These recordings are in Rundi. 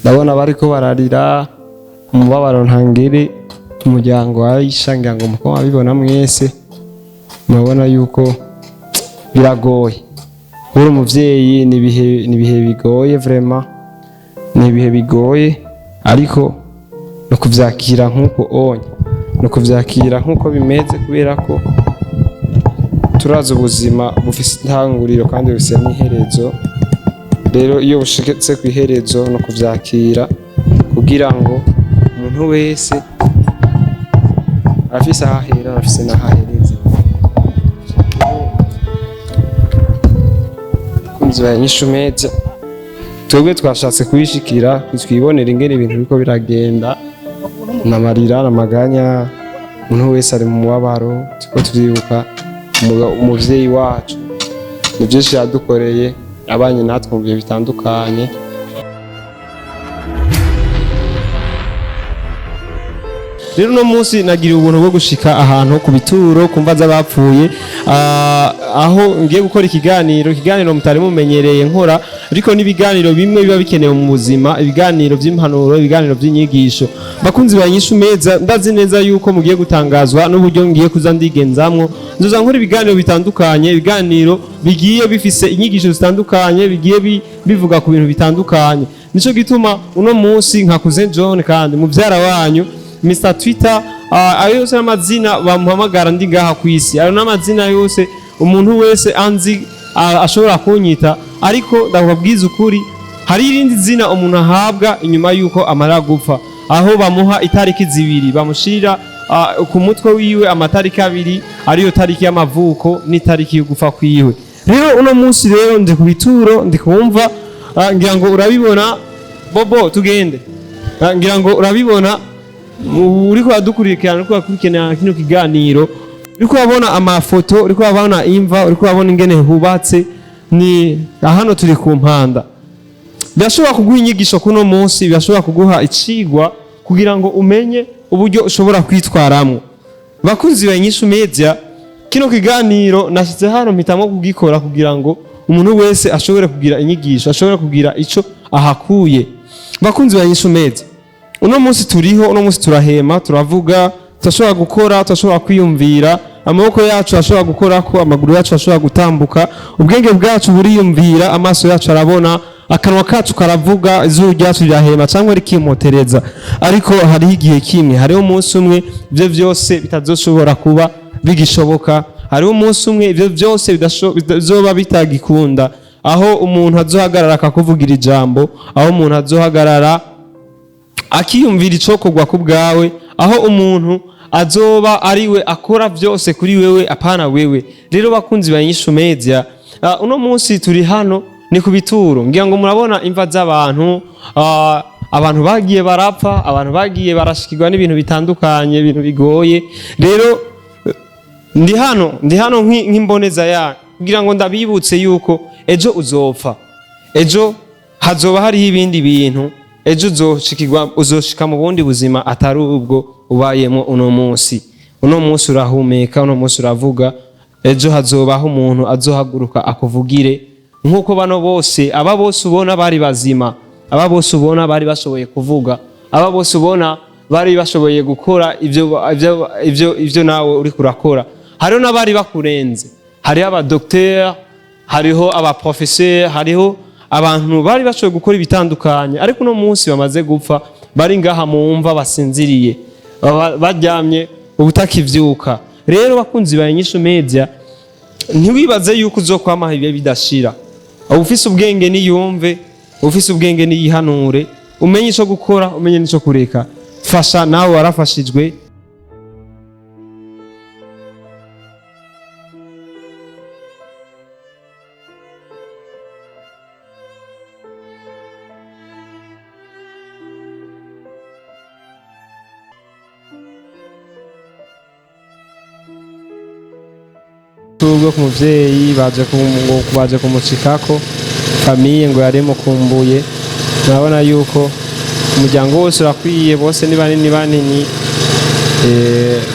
Ndabona bariko bararira umubabaro ntangere. Umuryango wa Aisha, ngira ngo muko mabibona mwese, murabona yuko biragoye. Uri umuvyeyi, ni ibihe bigoye vraiment, ni ibihe bigoye, ariko no kuvyakira nk'uko onye, no kuvyakira nk'uko bimeze, kubera ko turazi ubuzima bufise intanguriro kandi bufise n'iherezo. Rero iyo bushitse ku iherezo, no kuvyakira, kugira ngo umuntu wese arafise aho ahera, arafise n'aho ahereza. Kunzi ba Inyishu Media, twebwe twashatse kubishikira, twibonera ingene ibintu biriko biragenda. N'amarira n'amaganya, umuntu wese ari mu mubabaro. Turiko turibuka umuvyeyi wacu, ni byinshi yadukoreye, abanye natwe mu bihe bitandukanye. Rero uno munsi nagira ubuntu bwo gushika ahantu ku bituro, ku mva z'abapfuye, aho ngiye gukora ikiganiro mutari mumenyereye nkora, ariko n'ibiganiro bimwe biba bikenewe mu buzima, ibiganiro by'impanuro, ibiganiro by'inyigisho. Bakunzi ba Inyishu Media, ndazi neza yuko mugiye gutangazwa n'uburyo ngiye kuza ndigenzamwo. Nzoza nkora ibiganiro bitandukanye, ibiganiro bigiye bifise inyigisho zitandukanye, bigiye bivuga ku bintu bitandukanye. Nico gituma uno munsi nkakuze John, kandi muvyara wanyu Mr Twitter, ayo yose n'amazina bamuhamagara ndi ngaha ku isi, ayo n'amazina yose umuntu wese anzi ashobora kunyita. Ariko ndakubwiza ukuri, hari irindi zina umuntu ahabwa inyuma yuko amara gupfa, aho bamuha itariki zibiri, bamushirira ku mutwe wiwe amatariki abiri, ariyo tariki y'amavuko n'itariki yo gupfa kwiwe. Rero uno munsi rero ndi ku bituro, ndi kumva, ngira ngo urabibona. Bobo, tugende. Ngira ngo urabibona, uriko uradukurikirana, uriko urakurikirana kino kiganiro, uriko urabona amafoto, uriko urabona imva, uriko urabona ingene hubatse. Ni hano turi ku mpanda. Birashobora kuguha inyigisho kuno munsi, birashobora kuguha icigwa kugira ngo umenye uburyo ushobora kwitwaramwo. Bakunzi ba Inyishu Media, kino kiganiro nashyize hano, mpitamo kugikora kugira ngo umuntu wese ashobore kugira inyigisho, ashobore kugira ico ahakuye. Bakunzi ba Inyishu Media, uno munsi turiho, uno munsi turahema, turavuga, turashobora gukora, turashobora kwiyumvira, amaboko yacu ashobora gukorako, amaguru yacu ashobora gutambuka, ubwenge bwacu buriyumvira, amaso yacu arabona, akanwa kacu karavuga, izuru ryacu rirahema cyangwa rikimotereza. Ariko hariho igihe kimwe, hariho umunsi umwe ibyo byose bitazoshobora kuba bigishoboka. Hariho umunsi umwe ibyo byose bizoba bitagikunda, aho umuntu azohagarara akakuvugira ijambo, aho umuntu azohagarara akiyumvira icokorwa ku bwawe, aho umuntu azoba ariwe akora byose kuri wewe, apana wewe. Rero bakunzi ba Inyishu Media, uno munsi turi hano ni ku bituro. Ngira ngo murabona imva z'abantu, abantu bagiye barapfa, abantu bagiye barashikirwa n'ibintu bitandukanye, ibintu bigoye. Rero ndi hano nk'imboneza yanyu kugira ngo ndabibutse yuko ejo uzopfa, ejo hazoba hariho ibindi bintu, ejo uzoshikirwa, uzoshika mu bundi buzima atari ubwo ubayemo uno munsi. Uno munsi urahumeka, uno munsi uravuga, ejo hazobaho umuntu azohaguruka akuvugire, nk'uko bano bose, aba bose ubona bari bazima, aba bose ubona bari bashoboye kuvuga, aba bose ubona bari bashoboye gukora ivyo nawe uriko urakora. Hariho n'abari bakurenze, hariho abadokiteri, hariho abaprofeseri, hariho abantu bari bashoboye gukora ibitandukanye, ariko uno munsi bamaze gupfa, bari ngaha mu mva basinziriye, baryamye ubutakivyuka. Rero bakunzi ba Inyishu Media, ntiwibaze yuko uzokwamaho ibihe bidashira. Ufise ubwenge niyumve, ufise ubwenge niyihanure, umenye ico gukora, umenye n'ico kureka. Fasha nawe warafashijwe. Ubwo ku muvyeyi baje kumucikako, famille ngo yari mukumbuye. Murabona yuko umuryango wose urakwiye, bose ni banini banini,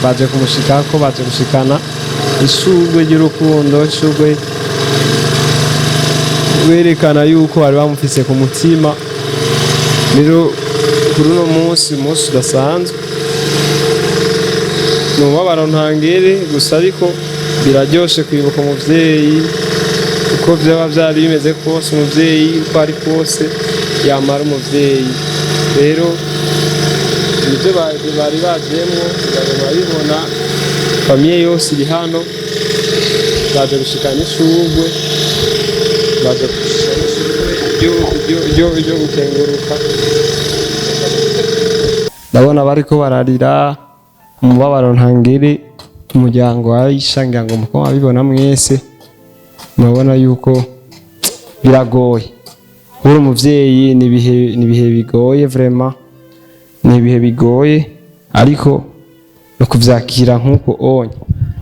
baje kumushikako, baje gushikana ishurwe ry'urukundo, ishurwe berekana yuko bari bamufise ku mutima. Rero kuri uno munsi, umunsi udasanzwe, ni umubabaro ntangere gusa, ariko biraryoshe kwibuka umuvyeyi uko byaba byari bimeze kose. Umuvyeyi uko ari kose yamara umuvyeyi. Rero nibyo bari bajemwo, kugira ngo murabibona, famille yose iri hano, baje gushikana ishurwe, baje gushikana ishurwe ryo gukenguruka. Ndabona bariko bararira, umubabaro ntangere. Umuryango wa Aisha, ngira ngo muko mabibona mwese, murabona yuko biragoye kubura umuvyeyi. Ni ibihe bigoye vraiment, ni ibihe bigoye, ariko no kuvyakira nk'uko onye,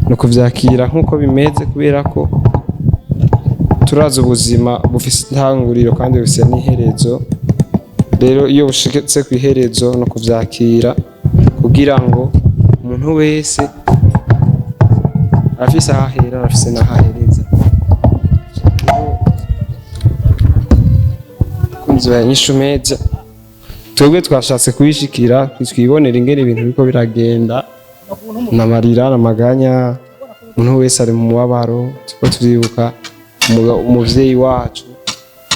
no kuvyakira nk'uko bimeze, kubera ko turazi ubuzima bufise intanguriro kandi bufise n'iherezo. Rero iyo bushitse ku iherezo, no kuvyakira, kugira ngo umuntu wese arafise aho ahera, arafise n'aho ahereza. Kunzi ba Inyishu Media, twebwe twashatse kubishikira, twibonera ingene ibintu biriko biragenda. N'amarira n'amaganya, umuntu wese ari mu mubabaro. Turiko turibuka umuvyeyi wacu,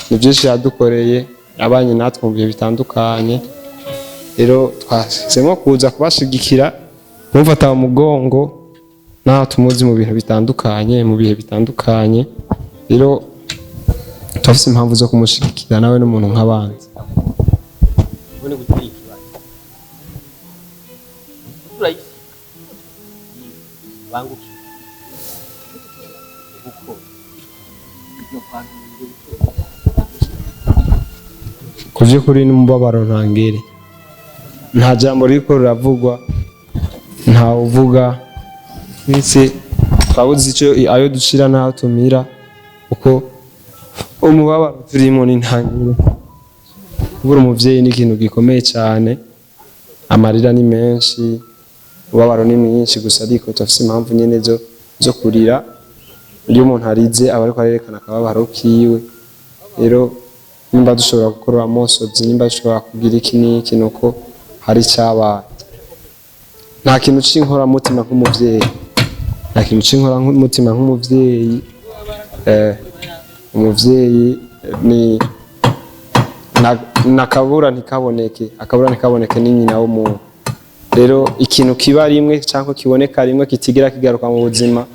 ni byinshi yadukoreye, abanye natwe mu bihe bitandukanye. Rero twahisemo kuza kubashigikira, kumufata mu mugongo, naho tumuzi mu bintu bitandukanye, mu bihe bitandukanye. Rero turafise impamvu zo kumushigikira, nawe n'umuntu nk'abandi. Ubone gutera ikibazo turayisiga banguke kuko ibyo kwantu. Ku by'ukuri n'umubabaro ntangere, nta jambo ririko riravugwa, nta uvuga. Twese twabuze icyo ayo dushira n'aho tumira, kuko umubabaro turimo ni ntangere. Kubura umuvyeyi ni ikintu gikomeye cyane, amarira ni menshi, umubabaro ni mwinshi gusa, ariko turafise impamvu nyene zo kurira. Iyo umuntu arize aba ariko arerekana akababaro kiwe. Rero nimba dushobora gukora amosozi, nimba dushobora kugira iki n'iki, nuko hari icyabaye. Nta kintu c'inkoramutima nk'umuvyeyi, nta kintu c'inkoramutima nk'umuvyeyi. Umuvyeyi ni nakabura ntikaboneke, akabura ntikaboneke, ni nyina w'umuntu. Rero ikintu kiba rimwe cyangwa kiboneka rimwe kitigira kigaruka mu buzima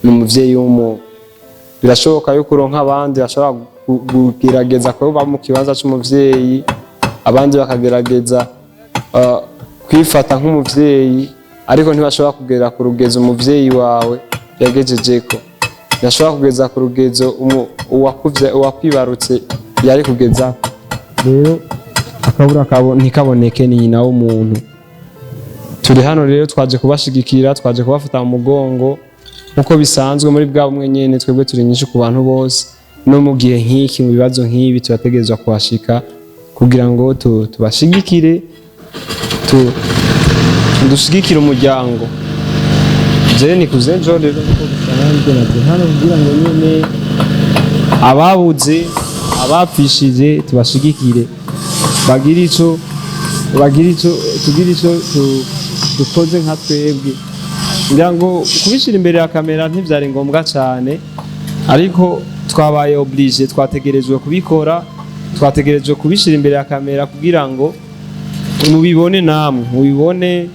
ni umuvyeyi w'umuntu. Birashoboka yuko uronka abandi bashobora kugerageza kuba mu kibanza c'umuvyeyi, abandi bakagerageza kwifata nk'umuvyeyi, ariko ntibashobora kugera ku rugezo umuvyeyi wawe yagejejeko, ntibashobora kugeza ku rugezo uwakwibarutse yari kugezako. Rero akabura ntikaboneke, ni nyina w'umuntu. Turi hano rero, twaje kubashigikira, twaje kubafata mu mugongo nkuko bisanzwe muri bwa bumwe nyene. Twebwe turi nyinshi ku bantu bose, no mu gihe nk'iki, mu bibazo nk'ibi, turategerezwa kuhashika kugira ngo tubashigikire, dushigikire umuryango. Jewe nikuze njo rero nkuko bisanzwe naje hano kugira ngo nyene ababuze, abapfishije, tubashigikire, bagire ico tugire ico dukoze nka twebwe. Ngira ngo kubishyira imbere ya kamera ntibyari ngombwa cyane, ariko twabaye obligé, twategerejwe kubikora, twategerejwe kubishyira imbere ya kamera kugira ngo mubibone namwe, mubibone.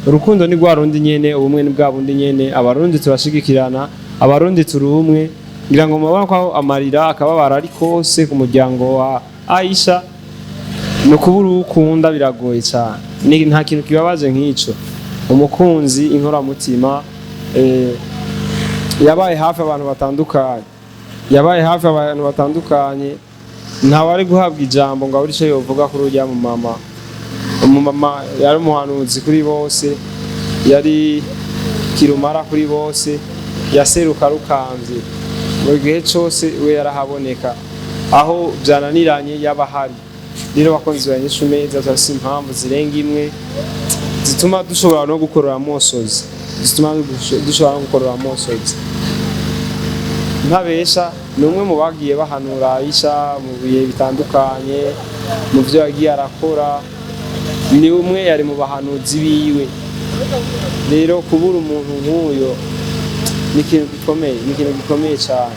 Urukundo ni rwa rundi nyene, ubumwe ni bwa bundi nyene. Abarundi turashigikirana, Abarundi turi umwe. Ngira ngo mubona ko amarira, akababara ari kose ku muryango wa Aisha. Ni ukubura uwo ukunda biragoye cyane. Nta kintu kibabaje nk'ico. Umukunzi, inkoramutima, yabaye hafi abantu batandukanye, yabaye hafi abantu batandukanye. Ntawe ari guhabwa ijambo ngo abure icyo yovuga kuri urya mumama. Umumama yari umuhanuzi kuri bose, yari kirumara kuri bose, yaseruka rukambye mu gihe cyose, we yarahaboneka aho byananiranye, yaba ahari. Rero bakunzi ba Inyishu Media, turafise impamvu zirenga imwe zituma dushobora no gukorora amosozi, zituma dushobora no gukorora amosozi. Ntabesha, ni umwe mu bagiye bahanura Aisha mu bihe bitandukanye, mu byo yagiye arakora. Ni umwe yari mu bahanuzi biwe. Rero kubura umuntu nk'uyo ni ikintu gikomeye, ni ikintu gikomeye cyane.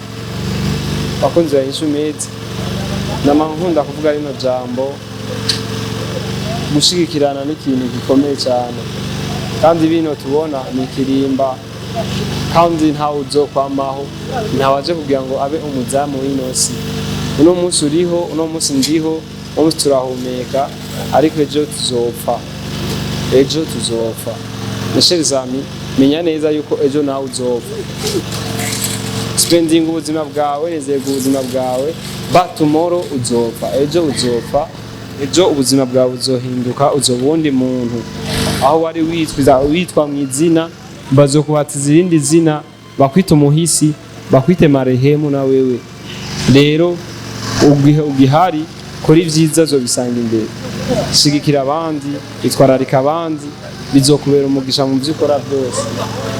Bakunzi ba Inyishu Media, nama nkunda kuvuga rino jambo: gushigikirana ni ikintu gikomeye cyane. Kandi bino tubona ni ikirimba, kandi ntawe uzokwamaho, ntawaje kugira ngo abe umuzamu w'ino si. Uno munsi uriho, uno munsi ndiho, uno munsi turahumeka, ariko ejo tuzopfa, ejo tuzopfa. Mes chers amis, menya neza yuko ejo nawe uzopfa. Spending ubuzima bwawe, nezerwa ubuzima bwawe, but tomorrow uzopfa, ejo uzopfa. Ejo ubuzima bwawe buzohinduka, uzoba uwundi muntu. Aho wari witwa witwa mu izina, bazokubatiza irindi zina, bakwita umuhisi, bakwite marehemu na wewe. Rero ugihe ugihari, kora ibyiza, zobisanga imbere. Shigikira abandi, itwararika abandi, bizokubera umugisha mu byo ukora byose.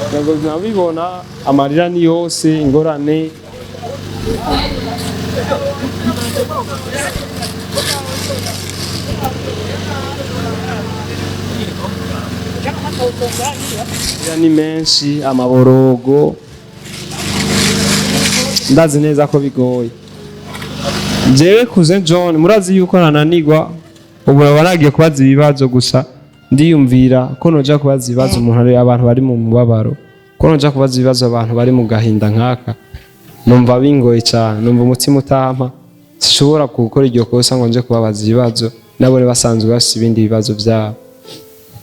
Ntabwo nabibona, amarira ni yose, ingorane. Amarira ni menshi, amaborogo, ndazi neza ko bigoye. Jewe Cousin John, murazi yuko nananigwa. Ubu naba nagiye kubaza ibibazo gusa, ndiyumvira ko noja kubaza ibibazo umuntu ari abantu bari mu mubabaro, ko noja kubaza ibibazo abantu bari mu gahinda nk'aka. Numva bingoye cyane, numva umutima utampa. Sinshobora gukora iryo kosa ngo nje kubabaza ibibazo, nabo basanzwe bafite ibindi bibazo byabo.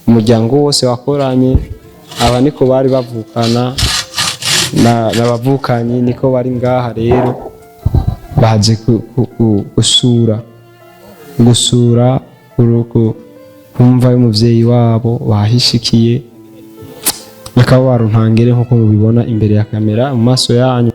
Umuryango wose wakoranye, aba niko bari bavukana n'abavukanyi, niko bari ngaha. Rero baje gusura urugo kumva y'umuvyeyi wabo bahishikiye. Akababaro ntangere, nkuko mubibona imbere ya kamera mu maso yanyu.